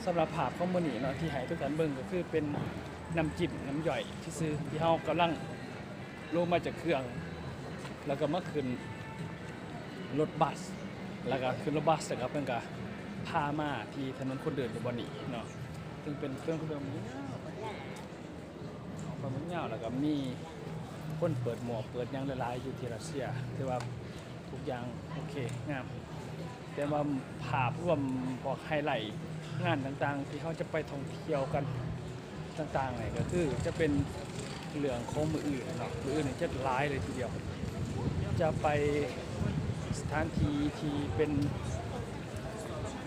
ສຳລັບພາບຂອງມື້ນີ້ເນາະ ທີ່ໃຫ້ທຸກທ່ານເບິ່ງກໍຄືເປັນນ້ຳຈິ້ມນ້ຳຍ່ອຍຊື່ໆ ທີ່ເຮົາກຳລັງລົງມາຈາກເຄື່ອງ ແລ້ວກໍມາຂຶ້ນລົດບັສ ແລ້ວກໍຂຶ້ນລົດບັສ ແລ້ວກໍເພິ່ນກໍພາມາທີ່ຖະໜົນຄົນເດີນຢູ່ບ່ອນນີ້ເນາະ ເຊິ່ງເປັນຖະໜົນຄົນເດີນຍາວ ອອກໄປມັນຍາວ ແລ້ວກໍມີຄົນເປີດໝວກເປີດຫຍັງຫຼາຍໆ ຢູ່ທີ່ຣັດເຊຍ ຖືວ່າທຸກຢ່າງໂອເຄງາມ ແຕ່ວ່າພາບລວມພວກໄຮໄລງານຕ່າງໆ ທີ່ເຮົາຈະໄປທ່ອງທ່ຽວກັນຕ່າງໆ ນີ້ກໍຄືຈະເປັນເລື່ອງຂອງມື້ອື່ນເນາະ ມື້ອື່ນນີ້ຈະຫຼາຍເລີຍທີດຽວ ຈະໄປສະຖານທີ່ທີ່ເປັນ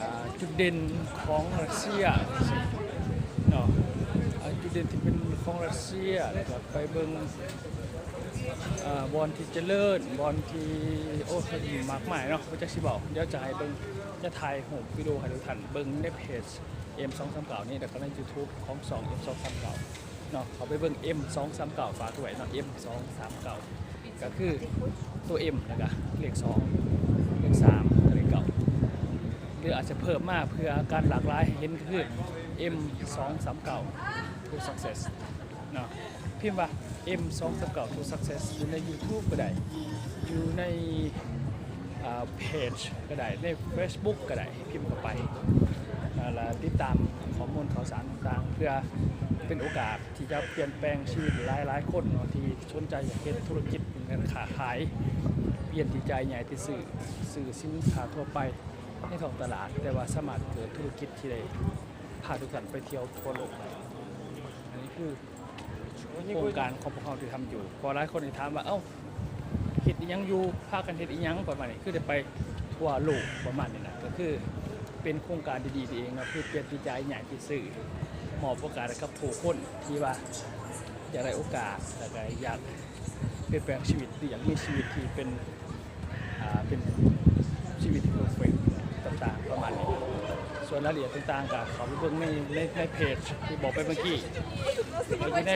ອ່າ ຈຸດເດັ່ນຂອງຣັດເຊຍເນາະ ອ່າ ຈຸດເດັ່ນທີ່ເປັນຂອງຣັດເຊຍ ແລ້ວກໍໄປເບິ່ງ ອ່າ ບ່ອນທີ່ຈະເລີນ ບ່ອນທີ່ ໂອ້ ມາກມາຍເນາະ ບໍ່ຈັກຊິເວົ້າ ດຽວຈະໃຫ້ເບິ່ງ ຈະຖ່າຍຮູບວິດີໂອໃຫ້ທຸກທ່ານເບິ່ງໃນເພຈ ເອັມສອງສາມເກົ້າ ນີ້ ແລ້ວກໍໃນຢູທູບຂອງຊ່ອງ ເອັມສອງສາມເກົ້າ ເນາະ ເຂົ້າໄປເບິ່ງ ເອັມສອງສາມເກົ້າ ຝາກໄວ້ເນາະ ເອັມສອງສາມເກົ້າ ກໍຄືຕົວ M ແລ້ວກໍເລກສອງ ເລກສາມ ແລ້ວກໍເລກເກົ້າ ຫຼືອາດຈະເພີ່ມມາເພື່ອການຫຼາກຫຼາຍໃຫ້ເຫັນ ກໍຄື M ສອງສາມເກົ້າ To Success ເນາະ ພິມວ່າ M ສອງສາມເກົ້າ To Success ຢູ່ໃນ YouTube ກໍໄດ້ ຢູ່ໃນ ອ່າ ເພຈກໍໄດ້ ໃນ Facebook ກໍໄດ້ ພິມເຂົ້າໄປ ແລ້ວຕິດຕາມຂໍ້ມູນຂ່າວສານຕ່າງໆ ເພື່ອເປັນໂອກາດ ທີ່ຈະປ່ຽນແປງຊີວິດຫຼາຍໆຄົນເນາະ ທີ່ສົນໃຈຢາກເຮັດທຸລະກິດການຄ້າຂາຍ ປ່ຽນທີ່ຈ່າຍໃຫຍ່ໄປຊື້ ຊື້ສິນຄ້າທົ່ວໄປໃນທ້ອງຕະຫຼາດ ແຕ່ວ່າສາມາດເກີດທຸລະກິດທີ່ໄດ້ພາທຸກທ່ານໄປທ່ຽວທົ່ວໂລກໄດ້. ອັນນີ້ຄືໂຄງການຂອງພວກເຮົາທີ່ທຳຢູ່ ເພາະຫຼາຍຄົນທີ່ຖາມວ່າ ເອົ້າ ເຮັດອີ່ຫຍັງຢູ່ ພາກັນເຮັດອີ່ຫຍັງປະມານນີ້ ຄືໄດ້ໄປທົ່ວໂລກປະມານນີ້ນະ ກໍຄືເປັນໂຄງການດີໆ ດີເອງເນາະ ຄືປ່ຽນທີ່ຈ່າຍໃຫ້ທີ່ຊື້ ມອບໂອກາດໃຫ້ກັບຜູ້ຄົນທີ່ວ່າຢາກໄດ້ໂອກາດ ແລ້ວກໍຢາກປ່ຽນແປງຊີວິດ ຫຼືຢາກມີຊີວິດທີ່ເປັນ ອ່າ ເປັນຊີວິດທີ່ເພີເຟັກຕ່າງໆ ປະມານນີ້. ສ່ວນລາຍລະອຽດຕ່າງໆ ກໍເຂົ້າໄປເບິ່ງໃນ ໃນ ໃນເພຈທີ່ບອກໄປເມື່ອກີ້ ຫຼືຢູ່ໃນ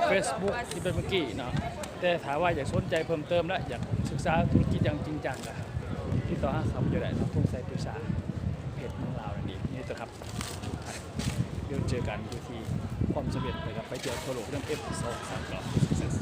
ເຟສບຸກທີ່ໄປເມື່ອກີ້ເນາະ. ແຕ່ຖ້າວ່າຢາກສົນໃຈເພີ່ມເຕີມ ແລະ ຢາກສຶກສາທຸລະກິດຢ່າງຈິງຈັງ ກໍຕິດຕໍ່ຫາຂ້າພະເຈົ້າໄດ້ເນາະ ທົງໄຊປຶກສາ ເພຈເມືອງລາວນັ້ນເອງ. ຍິນດີຕ້ອນຮັບທຸກທ່ານ ດຽວເຈີກັນຢູ່ທີ່ຄວາມສຳເລັດ ແລ້ວກໍໄປທ່ຽວທົ່ວໂລກນຳ M ສອງສາມເກົ້າ Success.